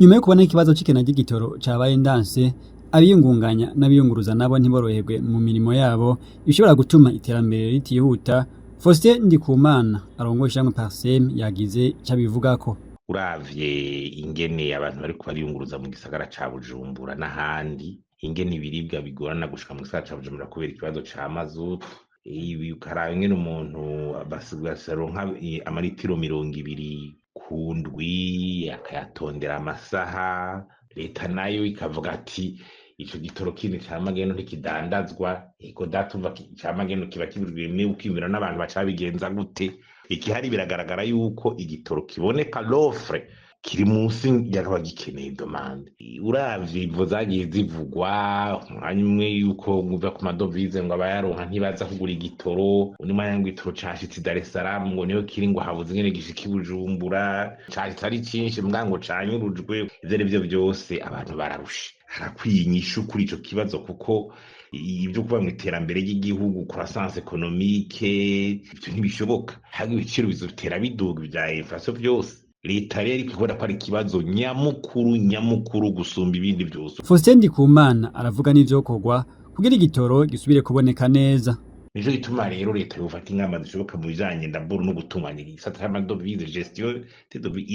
Nyuma yo kubona ikibazo c'ikena ry'igitoro cabaye ndanse, abiyungunganya n'abiyunguruza nabo ntiboroherwe mu mirimo yabo, ibishobora gutuma iterambere ritihuta. Faustin Ndikumana arongoye ishirahamwe PARCEM yagize ico abivugako. Uravye ingene abantu bariko bariyunguruza mu gisagara ca Bujumbura n'ahandi, ingene ibiribwa bigorana gushika mu gisagara ca Bujumbura kubera ikibazo ca mazutu, ukaraba ingene umuntu baronka amaritiro 20 ku ndwi akayatondera amasaha, leta nayo ikavuga ati ico gitoro kindi ca magendo ntikidandazwa. Ego data, umva, ca magendo kiba kibujijwe, ukiyumvira n'abantu baca babigenza gute? Ikihari, biragaragara yuko igitoro kiboneka, l'offre kiri munsi y'abagikeneye, demande. Uravye imvo zagiye zivugwa umwanya umwe, yuko nguva ku madovize ngo abayaronka ntibaza kugura igitoro, undi mwanya ngo igitoro cashitse i Dar es Salaam, ngo niyo kiri, ngo habuze ingene gishika i Bujumbura, cashitse ari cinshi mbwa ngo canyurujwe. Ivyo arivyo vyose, abantu bararushe, harakwiye inyishu kuri ico kibazo, kuko ibyo kuba mu iterambere ry'igihugu, croissance économique, ivyo ntibishoboka. Haba ibiciro bizotera biduga, vya inflation vyose. Leta rero ikibona ko ari ikibazo nyamukuru nyamukuru gusumba ibindi vyose. Faustin Ndikumana aravuga n'ivyokorwa kugira igitoro gisubire kuboneka neza. Nico gituma rero leta yofata ingamba zishoboka mu bijanye ndaboro no gutunganya igisata c'amadovize, gestion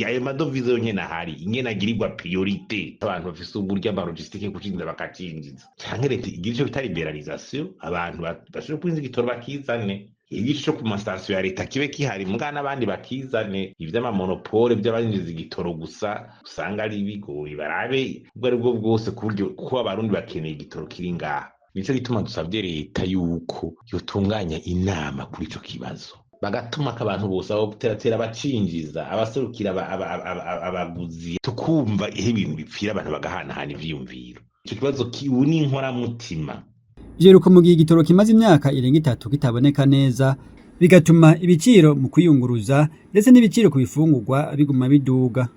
ayo madovize yonyene ahari, ingene agirirwa priorité, abantu bafise uburyo ama logistique kucinjiza bakacinjiza, canke leta igira ico bita libéralisation, abantu bashobora kwinjiza igitoro bakizane, igice co ku masitasiyo ya leta kibe kihari mbwa n'abandi bakizane. Ivy'amamonopole vy'abinjiza igitoro gusa usanga ari bigoye. Barabe ubwo ari bwo bwose ku buryo, kuko Abarundi bakeneye igitoro kiri ngaha. Nico gituma dusavye leta yuko yotunganya inama kuri ico kibazo, bagatuma ko abantu bose, abo teratera, abacinjiza, abaserukira abaguzi, tukumva ihe ibintu bipfira, abantu bagahanahana ivyiyumviro. Ico kibazo ubu ni inkoramutima. Vyeruka mu gihe igitoro kimaze imyaka irenga 3 kitaboneka neza, bigatuma ibiciro mu kwiyunguruza ndetse n'ibiciro ku bifungurwa biguma biduga.